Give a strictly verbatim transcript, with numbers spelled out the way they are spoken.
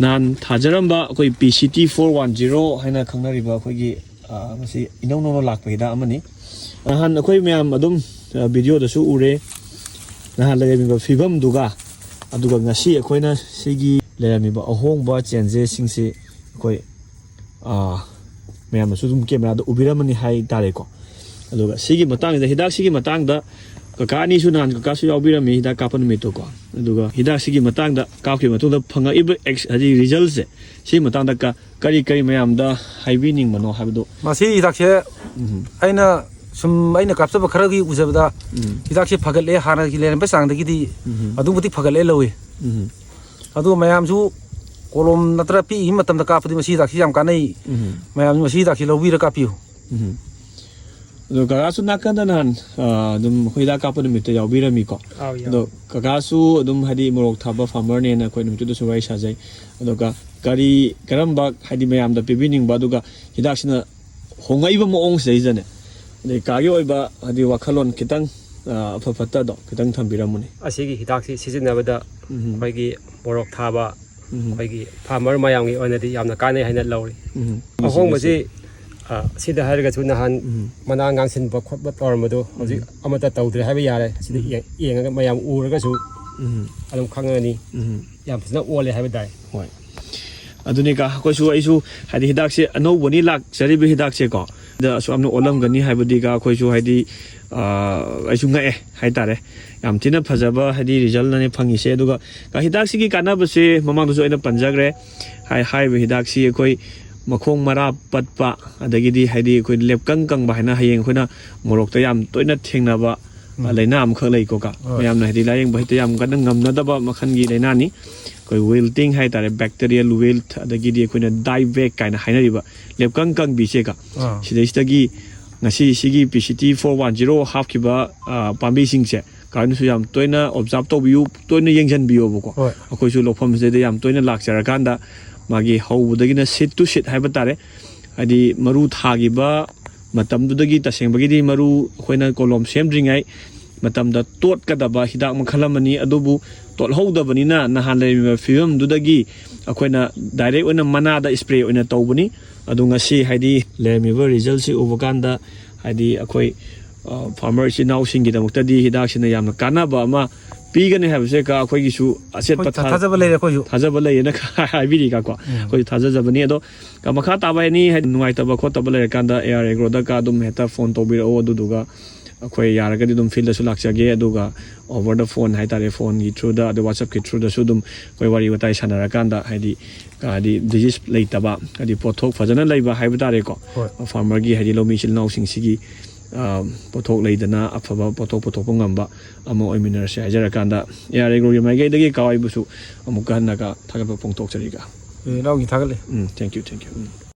ꯅꯍꯥꯟ ꯊꯥꯖꯔꯝꯕ ꯑꯩꯈꯣꯏ ꯄꯤ C T four one zero ꯍꯥꯏꯅ ꯈꯪꯅꯔꯤꯕ ꯑꯩꯈꯣꯏꯒꯤ, ꯑ, ꯃꯁꯤ ꯏꯅꯧ ꯅꯧꯅ ꯂꯥꯛꯄ ꯍꯤꯗꯥꯛ ꯑꯃꯅꯤ꯫ ꯅꯍꯥꯟ ꯑꯩꯈꯣꯏ ꯃꯌꯥꯝ ꯑꯗꯨꯝ, ꯑ, ꯚꯤꯗꯤꯑꯣꯗꯁꯨ ꯎꯔꯦ, ꯅꯍꯥꯟ ꯂꯩꯔꯝꯃꯤꯕ ꯐꯤꯕꯝꯗꯨꯒ꯫ ꯑꯗꯨꯒ ꯉꯁꯤ ꯑꯩꯈꯣꯏꯅ ꯁꯤꯒꯤ ꯂꯩꯔꯝꯃꯤꯕ ꯑꯍꯣꯡꯕ ꯆꯦꯟꯖꯦꯁꯁꯤꯡꯁꯤ ꯑꯩꯈꯣꯏ, ꯑ, ꯃꯌꯥꯝꯅꯁꯨ ꯑꯗꯨꯝ ꯀꯦꯃꯦꯔꯥꯗ ꯎꯕꯤꯔꯝꯃꯅꯤ ꯍꯥꯏ ꯇꯥꯔꯦꯀꯣ꯫ ꯑꯗꯨꯒ ꯁꯤꯒꯤ ꯃꯇꯥꯡꯁꯤꯗ, ꯍꯤꯗꯥꯛꯁꯤꯒꯤ ꯃꯇꯥꯡꯗ ꯀꯀꯥ ꯑꯅꯤꯁꯨ ꯅꯍꯥꯟ ꯀꯀꯥꯁꯨ ꯌꯥꯎꯕꯤꯔꯝꯃꯤ ꯍꯤꯗꯥꯛ ꯀꯥꯞꯄ ꯅꯨꯃꯤꯠꯇꯨꯀꯣ꯫ ꯑꯗꯨꯒ ꯍꯤꯗꯥꯛꯁꯤꯒꯤ ꯃꯇꯥꯡꯗ ꯀꯥꯞꯈꯤꯕ ꯃꯇꯨꯡꯗ ꯐꯪꯉꯛꯏꯕ ꯑꯦꯛꯁ-, ꯍꯥꯏꯗꯤ ꯔꯤꯖꯜꯁꯦ, ꯁꯤꯒꯤ ꯃꯇꯥꯡꯗ ꯀ-, ꯀꯔꯤ ꯀꯔꯤ ꯃꯌꯥꯝꯗ ꯍꯥꯏꯕꯤꯅꯤꯡꯕꯅꯣ ꯍꯥꯏꯕꯗꯣ꯫ ꯃꯁꯤ ꯍꯤꯗꯥꯛꯁꯦ ꯎꯝ꯫ ꯑꯩꯅ ꯁꯨꯝ, ꯑꯩꯅ ꯀꯥꯞꯆꯕ ꯈꯔꯒꯤ ꯎꯖꯕꯗ ꯎꯝ꯫ ꯍꯤꯗꯥꯛꯁꯦ ꯐꯒꯠꯂꯦ, ꯍꯥꯟꯅꯒꯤ ꯂꯩꯔꯝꯕ ꯆꯥꯡꯗꯒꯤꯗꯤ ꯎꯝ꯫ ꯑꯗꯨꯛ ꯃꯇꯤꯛ ꯐꯒꯠꯂꯦ ꯂꯧꯏ꯫ ꯎꯝ꯫ ꯑꯗꯨꯒ ꯃꯌꯥꯝꯁꯨ ꯀꯣꯂꯣꯝ ꯅꯠꯇ꯭ꯔ ꯄꯤꯛꯏꯉꯩ ꯃꯇꯝꯗ ꯀꯥꯞꯄꯗꯤ ꯃꯁꯤ ꯍꯤꯗꯥꯛꯁꯤ ꯌꯥꯝ ꯀꯥꯟꯅꯩ꯫ ꯎꯝ꯫ ꯃꯌꯥꯝꯁꯨ ꯃꯁꯤ ꯍꯤꯗꯥꯛꯁꯤ ꯂꯧꯕꯤꯔ ꯀꯥꯞꯄꯤꯌꯨ꯫ ꯎꯝ꯫ ꯑꯗꯣ ꯀꯀꯥꯁꯨ ꯅꯥꯀꯟꯗ ꯅꯍꯥꯟ, ꯑ, ꯑꯗꯨꯝ ꯑꯩꯈꯣꯏ ꯍꯤꯗꯥꯛ ꯀꯥꯞꯄ ꯅꯨꯃꯤꯠꯇ ꯌꯥꯎꯕꯤꯔꯝꯃꯤꯀꯣ꯫ ꯑꯥꯎ, ꯌꯥꯎ꯫ ꯑꯗꯣ ꯀꯀꯥꯁꯨ ꯑꯗꯨꯝ ꯍꯥꯏꯗꯤ ꯃꯣꯔꯣꯛ ꯊꯥꯕ ꯐꯥꯔꯃꯔꯅꯦꯅ ꯑꯩꯈꯣꯏ ꯅꯨꯃꯤꯠꯇꯨꯗꯁꯨ ꯋꯥꯔꯤ ꯁꯥꯖꯩ꯫ ꯑꯗꯨꯒ ꯀꯔꯤ, ꯀꯔꯝꯕ ꯍꯥꯏꯗꯤ ꯃꯌꯥꯝꯗ ꯄꯤꯕꯤꯅꯤꯡꯕ, ꯑꯗꯨꯒ ꯍꯤꯗꯥꯛꯁꯤꯅ ꯍꯣꯡꯉꯛꯏꯕ ꯃꯑꯣꯡꯁꯤꯗꯩꯗꯅꯦ, ꯑꯗꯩ ꯀꯥꯒꯤ ꯑꯣꯏꯕ ꯍꯥꯏꯗꯤ ꯋꯥꯈꯜꯂꯣꯟ ꯈꯤꯇꯪ, ꯑ, ꯑꯐ ꯐꯠꯇꯗꯣ ꯈꯤꯇꯪ ꯊꯝꯕꯤꯔꯝꯃꯨꯅꯦ꯫ ꯑꯁꯤꯒꯤ ꯍꯤꯗꯥꯛꯁꯤ ꯁꯤꯖꯤꯟꯅꯕꯗ ꯎꯝ꯫ ꯑꯩꯈꯣꯏꯒꯤ ꯃꯣꯔꯣꯛ ꯊꯥꯕ, ꯎꯝ꯫ ꯑꯩꯈꯣꯏꯒꯤ ꯐꯥꯔꯃꯔ ꯃꯌꯥꯝꯒꯤ ꯑꯣꯏꯅꯗꯤ ꯌꯥꯝꯅ ꯀꯥꯟꯅꯩ ꯍꯥꯏꯅ ꯂꯧꯔꯤ꯫ ꯎꯝ꯫ ꯑꯍꯣꯡꯕꯁꯤ, ꯑ, ꯁꯤꯗ ꯍꯥꯏꯔꯒꯁꯨ ꯅꯍꯥꯟ ꯎꯝ꯫ ꯃꯅꯥ ꯉꯥꯡꯁꯤꯟꯕ ꯈꯣꯠꯄ ꯇꯧꯔꯝꯕꯗꯣ ꯍꯧꯖꯤꯛ ꯎꯝ꯫ ꯑꯃꯠꯇ ꯇꯧꯗ꯭ꯔꯦ ꯍꯥꯏꯕ ꯌꯥꯔꯦ꯫ ꯁꯤꯗ ꯎꯝ꯫ ꯌꯦꯡ-, ꯌꯦꯡꯉꯒ ꯃꯌꯥꯝ ꯎꯔꯒꯁꯨ ꯎꯝ꯫ ꯑꯗꯨꯝ ꯈꯪꯉꯅꯤ꯫ ꯎꯝ꯫ ꯌꯥꯝ ꯐꯖꯅ ꯑꯣꯜꯂꯦ ꯍꯥꯏꯕ ꯇꯥꯏ꯫ ꯍꯣꯏ꯫ ꯑꯗꯨꯅꯤ ꯀꯥ, ꯑꯩꯈꯣꯏꯁꯨ, ꯑꯩꯁꯨ ꯍꯥꯏꯗꯤ ꯍꯤꯗꯥꯛꯁꯦ ꯑꯅꯧꯕꯅꯤ ꯂꯥꯛꯆꯔꯤꯕ ꯍꯤꯗꯥꯛꯁꯦꯀꯣ, ꯁꯤꯗ ꯑꯁꯨꯛ ꯌꯥꯝꯅ ꯑꯣꯜꯂꯝꯒꯅꯤ ꯍꯥꯏꯕꯗꯤ ꯀꯥ, ꯑꯩꯈꯣꯏꯁꯨ ꯍꯥꯏꯗꯤ, ꯑ, ꯑꯩꯁꯨ ꯉꯛꯑꯦ ꯍꯥꯏꯇꯥꯔꯦ꯫ ꯌꯥꯝ ꯊꯤꯅ ꯐꯖꯕ ꯍꯥꯏꯗꯤ ꯔꯤꯖꯜꯅꯅꯦ ꯐꯪꯉꯤꯁꯦ꯫ ꯑꯗꯨꯒ ꯀꯥ, ꯍꯤꯗꯥꯛꯁꯤꯒꯤ ꯀꯥꯟꯅꯕꯁꯦ ꯃꯃꯥꯡꯗꯁꯨ ꯑꯩꯅ ꯄꯟꯖꯈ꯭ꯔꯦ꯫ ꯍꯥꯏ-, ꯍꯥꯏꯔꯤꯕ ꯍꯤꯗꯥꯛꯁꯤ ꯑꯩꯈꯣꯏ ꯃꯈꯣꯡ ꯃꯔꯥ ꯄꯠꯄ, ꯑꯗꯒꯤꯗꯤ ꯍꯥꯏꯗꯤ ꯑꯩꯈꯣꯏ ꯂꯦꯞꯀꯪ ꯀꯪꯕ ꯍꯥꯏꯅ ꯍꯌꯦꯡ ꯑꯩꯈꯣꯏꯅ ꯃꯣꯔꯣꯛꯇ ꯌꯥꯝ ꯇꯣꯏꯅ ꯊꯦꯡꯅꯕ, ꯑ, ꯎꯝ꯫ ꯂꯥꯏꯅꯥ ꯑꯃꯈꯛ ꯂꯩꯀꯣ ꯀꯥ꯫ ꯍꯣꯏ꯫ ꯃꯌꯥꯝꯅ ꯍꯥꯏꯗꯤ ꯂꯥꯏꯌꯦꯡꯕ ꯍꯦꯛꯇ ꯌꯥꯝ ꯀꯟꯅ ꯉꯝꯅꯗꯕ ꯃꯈꯜꯒꯤ ꯂꯥꯏꯅꯥꯅꯤ꯫ ꯑꯩꯈꯣꯏ ꯋꯤꯜꯇꯤꯡ ꯍꯥꯏꯇꯥꯔꯦ, ꯕꯦꯛꯇꯤꯔꯤꯌꯦꯜ ꯋꯤꯜꯠ, ꯑꯗꯒꯤꯗꯤ ꯑꯩꯈꯣꯏꯅ ꯗꯥꯏ ꯕꯦꯛ ꯀꯥꯏꯅ ꯍꯥꯏꯅꯔꯤꯕ ꯂꯦꯞꯀꯪ ꯀꯪꯕꯤꯁꯦ ꯀꯥ꯫ ꯑꯥ꯫ ꯁꯤꯗꯩꯁꯤꯗꯒꯤ ꯉꯁꯤ ꯁꯤꯒꯤ ꯄꯤ C T four one zero ꯍꯥꯞꯈꯤꯕ, ꯑ, ꯄꯥꯝꯕꯤꯁꯤꯡꯁꯦ ꯀꯥ ꯍꯣꯏꯅꯁꯨ ꯌꯥꯝ ꯇꯣꯏꯅ ꯑꯣꯕꯖꯥꯔꯕ ꯇꯧꯕꯤꯌꯨ, ꯇꯣꯏꯅ ꯌꯦꯡꯁꯤꯟꯕꯤꯌꯣꯕꯀꯣ꯫ ꯍꯣꯏ꯫ ꯑꯩꯈꯣꯏꯁꯨ ꯂꯧꯐꯝꯁꯤꯗꯩꯗ ꯌꯥꯝ ꯇꯣꯏꯅ ꯂꯥꯛꯆꯔꯀꯥꯟꯗ ꯃꯥꯒꯤ ꯍꯧꯕꯗꯒꯤꯅ ꯁꯤꯠ ꯇꯨ ꯁꯤꯠ ꯍꯥꯏꯕ ꯇꯥꯔꯦ, ꯍꯥꯏꯗꯤ ꯃꯔꯨ ꯊꯥꯈꯤꯕ ꯃꯇꯝꯗꯨꯗꯒꯤ ꯇꯁꯦꯡꯕꯒꯤꯗꯤ ꯃꯔꯨ ꯑꯩꯈꯣꯏꯅ ꯀꯣꯂꯣꯝ ꯁꯦꯝꯗ꯭ꯔꯤꯉꯩ ꯃꯇꯝꯗ ꯇꯣꯠꯀꯗꯕ ꯍꯤꯗꯥꯛ ꯃꯈꯜ ꯑꯃꯅꯤ꯫ ꯑꯗꯨꯕꯨ ꯇꯣꯠꯍꯧꯗꯕꯅꯤꯅ ꯅꯍꯥꯟ ꯂꯩꯔꯝꯃꯤꯕ ꯐꯤꯕꯝꯗꯨꯗꯒꯤ ꯑꯩꯈꯣꯏꯅ ꯗꯥꯏꯔꯦꯛ ꯑꯣꯏꯅ ꯃꯅꯥꯗ ꯏꯁꯄ꯭ꯔꯦ ꯑꯣꯏꯅ ꯇꯧꯕꯅꯤ꯫ ꯑꯗꯨ ꯉꯁꯤ ꯍꯥꯏꯗꯤ ꯂꯩꯔꯝꯃꯤꯕ ꯔꯤꯖꯜꯁꯤ ꯎꯕ ꯀꯥꯟꯗ ꯍꯥꯏꯗꯤ ꯑꯩꯈꯣꯏ ꯐꯥꯔꯃꯔ ꯏꯆꯤꯟ ꯏꯅꯥꯎꯁꯤꯡꯒꯤꯗꯃꯛꯇꯗꯤ ꯍꯤꯗꯥꯛꯁꯤꯅ ꯌꯥꯝꯅ ꯀꯥꯟꯅꯕ ꯑꯃ ꯄꯤꯒꯅꯤ ꯍꯥꯏꯕꯁꯦ ꯀ ꯑꯩꯈꯣꯏꯒꯤꯁꯨ ꯑꯆꯦꯠꯄ ꯑꯩꯈꯣꯏ ꯊꯥ- ꯊꯥꯖꯕ ꯂꯩꯔꯦ ꯑꯩꯈꯣꯏꯁꯨ꯫ ꯊꯥꯖꯕ ꯂꯩꯌꯦꯅ ꯍꯥꯏꯕꯤꯔꯤꯀꯣ꯫ ꯑꯩꯈꯣꯏꯁꯨ ꯊꯥꯖꯖꯕꯅꯤ꯫ ꯑꯗꯣ ꯀ ꯃꯈꯥ ꯇꯥꯕ ꯑꯦꯅꯤ ꯍꯥꯏꯗꯤ ꯅꯨꯡꯉꯥꯏꯇꯕ ꯈꯣꯠꯇꯕ ꯂꯩꯔꯀꯥꯟꯗ ꯑꯦ ꯑꯥꯔ ꯑꯦꯒ꯭ꯔꯣꯗ ꯀ ꯑꯗꯨꯝ ꯍꯦꯛꯇ ꯐꯣꯟ ꯇꯧꯕꯤꯔꯛꯑꯣ꯫ ꯑꯗꯨꯗꯨꯒ ꯑꯩꯈꯣꯏ ꯌꯥꯔꯒꯗꯤ ꯑꯗꯨꯝ ꯐꯤꯜꯗꯁꯨ ꯂꯥꯛꯆꯒꯦ꯫ ꯑꯗꯨꯒ ꯑꯣꯚꯔ ꯗ ꯐꯣꯟ ꯍꯥꯏꯇꯥꯔꯦ, ꯐꯣꯟꯒꯤ ꯊ꯭ꯔꯨꯗ, ꯑꯗꯩ ꯋꯥꯆꯞꯀꯤ ꯊ꯭ꯔꯨꯗꯁꯨ ꯑꯗꯨꯝ ꯑꯩꯈꯣꯏ ꯋꯥꯔꯤ ꯋꯥꯇꯥꯏ ꯁꯥꯟꯅꯔꯀꯥꯟꯗ ꯍꯥꯏꯗꯤ ꯍꯥꯏꯗꯤ ꯗꯤꯖꯤꯖ ꯂꯩꯇꯕ, ꯍꯥꯏꯗꯤ ꯄꯣꯠꯊꯣꯛ ꯐꯖꯅ ꯂꯩꯕ ꯍꯥꯏꯕ ꯇꯥꯔꯦꯀꯣ꯫ ꯍꯣꯏ꯫ ꯐꯥꯔꯃꯔꯒꯤ ꯍꯥꯏꯗꯤ ꯂꯧꯃꯤ ꯏꯆꯤꯜ ꯏꯅꯥꯎꯁꯤꯡꯁꯤꯒꯤ ꯄꯣꯠꯊꯣꯛ ꯂꯩꯗꯅ ꯑꯐꯕ ꯄꯣꯠꯊꯣꯛ ꯄꯨꯊꯣꯛꯄ ꯉꯝꯕ ꯑꯃ ꯑꯣꯏꯃꯤꯟꯅꯔꯁꯦ ꯍꯥꯏꯖꯔꯀꯥꯟꯗ ꯑꯦ ꯑꯥꯔ ꯑꯦꯒ꯭ꯔꯣꯒꯤ ꯃꯥꯏꯀꯩꯗꯒꯤ ꯀꯥ ꯍꯣꯏꯕꯨꯁꯨ ꯑꯃꯨꯛꯀ ꯍꯟꯅꯒ ꯊꯥꯒꯠꯄ ꯐꯣꯡꯗꯣꯛꯆꯔꯤꯒ꯫ ꯑꯦ, ꯏꯅꯥꯎꯒꯤ ꯊꯥꯒꯠꯂꯦ꯫ ꯎꯝ, thank you, thank you꯫ Um.